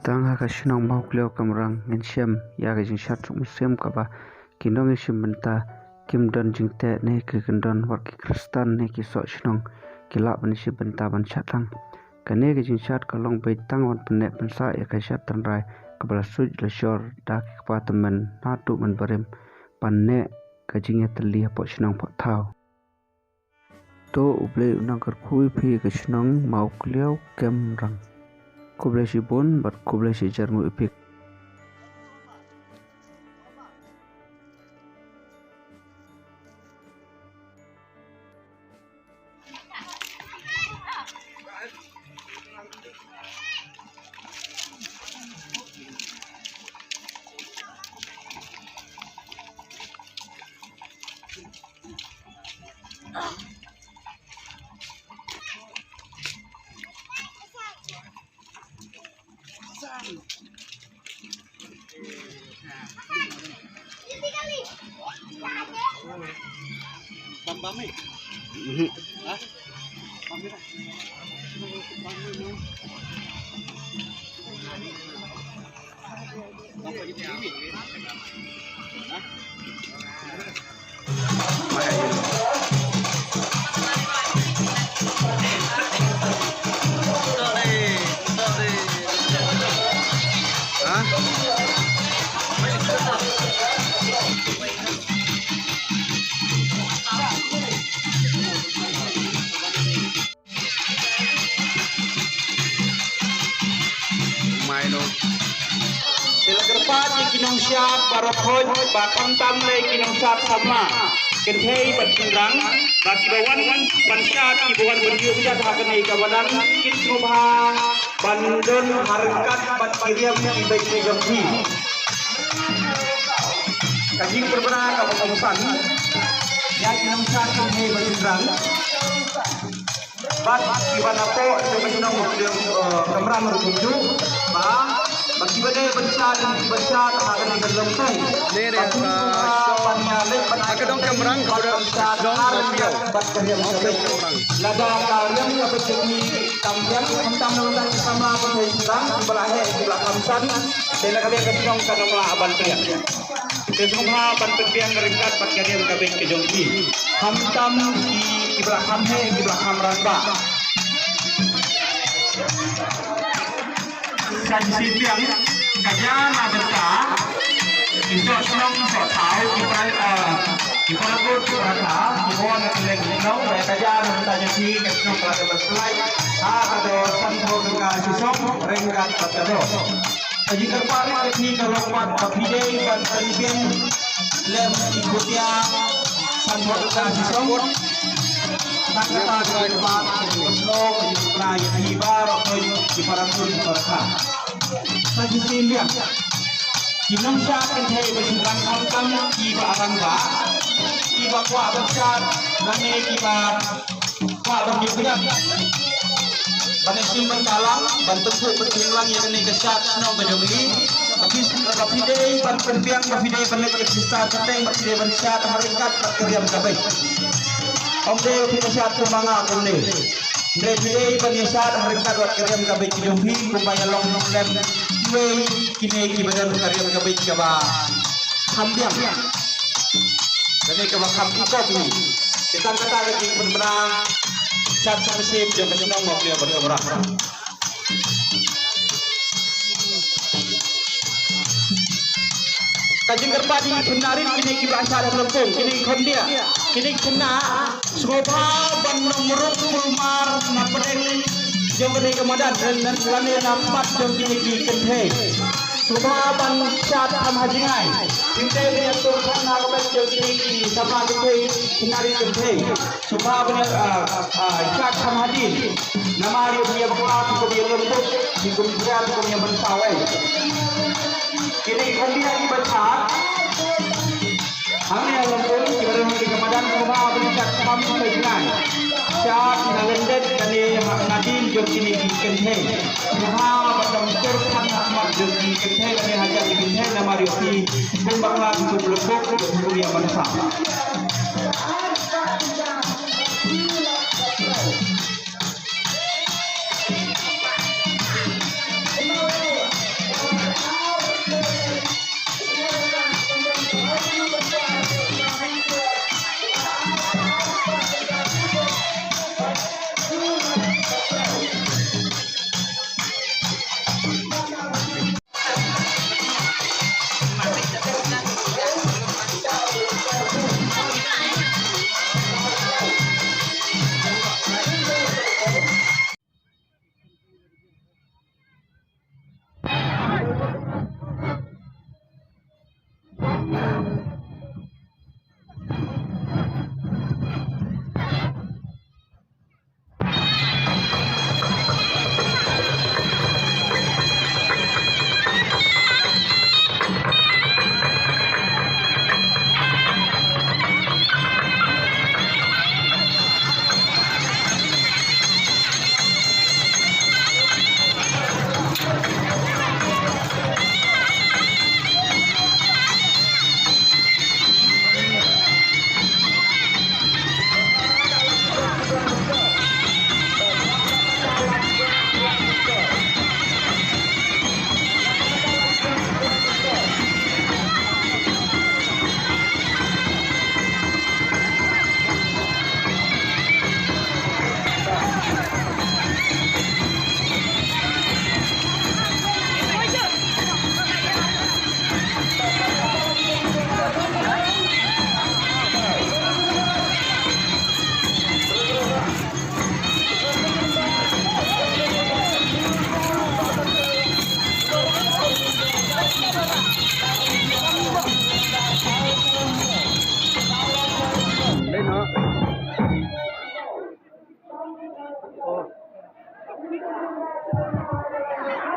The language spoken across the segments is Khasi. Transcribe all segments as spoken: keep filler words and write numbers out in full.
Tang ha ka shnong Mawkliaw Kamrang ngin shem ïa ka jingshad suk mynsiem kaba ki nongïashim bynta kim don jingteh ne ki kyndon, wat ki Khristan ne ki soh shnong ki lah ban ïashim bynta ban shad lang. Kane ka jingshad ka long beit tang ban pynneh pynsah ïa ka shad tynrai kaba la suit la shor da ki kpa tymmen naduh mynbarim ban neh ka jingïatylli hapoh shnong hapoh thaw. To U Blei u nang kyrkhu ïa phi ka shnong Mawkliaw Kamrang. Khublei shibun bad khublei shihajar nguh ïa phi. Te la kyrpad ïa ki nongshad baroh khoit ba khamtam lei ki nongshad samla kynthei bad shynrang, ba kiba wan ban shad, kiba wan ban ïuh shad ha kane ka madan, kin sngewbha ban don ha ryngkat bad ki riam ki beit ki jong ki. Ka jingpynbna kaba kongsan ïa ki nongshad kynthei bad shynrang. Bad kiba napoh jong ka shnong Mawkliaw, eh, Kamrang ruh kumjuh, ba, ba kiba dei ban shad, ban shad ha kane ka lympung. Ba kin sngewbha ban ïaleit ban ai ka dong Kamrang ka ban shad ha ryngkat bad ka riam ka beit. Lada ka riam ka beit jong ki tam biang, khamtam na bynta ki samla kynthei shynrang, kiba la heh, kiba la kham san, te na ka liang ka shnong kan ym lah ban pdiang. Te sngewbha ban pynbiang ryngkat bad ka riam ka beit ka jong ki. Khamtam ki, kiba la kham heh, kiba la kham rangbah. Sa shisien biang, ka jia na bynta ki soh shnong soh thaw, ki para, eh, ki para kut ki para kha, kiba wan na kylleng ki shnong, bad ka jia na bynta jong ki, ka shnong ka la dep ban pynlait ha ka dor sanphew tyngka shisong ryngkat bad ka dor. Ka jingkyrpad ka jong ngi ka long pat ba phi dei ban pynbiang lem ki khutia sanphew tyngka shisong. Tang kata ka jingkyrpad ka jingkyrpad ka jingkyrpad ïa phi baroh ki para kut ki para kha. Sa shisien biang, ki nongshad kynthei bad shynrang khamtam kiba rangbah, kiba kwah ban shad lane kiba kwah ban ïa pdiang ban ïashim bynta lang, ban pynkup pynbiang lang ïa kane ka shad shnong ka jong ngi. Ba phi, ba phi dei ban pynbiang, ba phi dei ban leit ïa ka register pateng, ba phi dei ban shad ha ryngkat bad ka riam ka beit. Ym dei ba phi shad kum ma nga kumne. Hynrei phi dei ban ïa shad ha ryngkat bad ka riam ka beit ka jong phi, kumba ïa long lem kiwei kine kiba don ka riam ka beit kaba kham biang. Kane kaba kham ïoh phi. Te tang kata ka jingpynbna shad sha mynsiem jong ka shnong Mawkliaw Kamrang. Ka jingkyrpad ïa ki khynnah rit kine kiba shad ha lympung, kine ki khyndiat, kine ki khynnah, sngewbha ban ym rung kulmar na pdeng jong kane ka madan, lane na pat jong kine ki kynthei. Sngewbha ban shad kham ha jngai. Kynthei ne ïa tur kham na ka ban jong kine ki samla kynthei, khynnah rit kynthei. Sngewbha ban ïa, ah, ah, shad kham hadien. Namar ïa u ïa bakla phi kum ïa lympung, phi kum ïa, phi kum ïa ban sawei. Kine ki khyndiat kiba shad hangne ha lympung, kiba don ha kane ka madan, sngewbha ban shad kham ha jngai. Shad na lyndet kane ha nadien jong kine ki kynthei. Sngewbha ban ym tur kham na khmat jong ki kynthei lane ha jaka ki kynthei, namar ïa phi kum bakla phi kum lympung, phi kum ïa ban saw.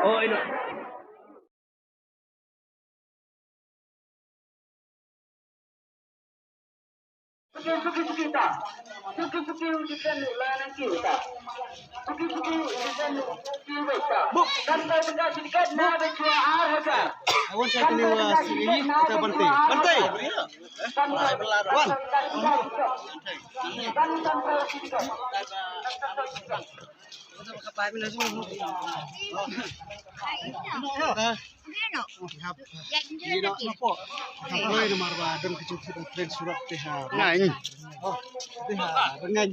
Oh, ino. Wan sa kini wa si ata Bante. Bante. Wan. Ino, ino, ino, ino, mar ba don kitu kita tren surat T H. Ngai. Oh, T H, ngai.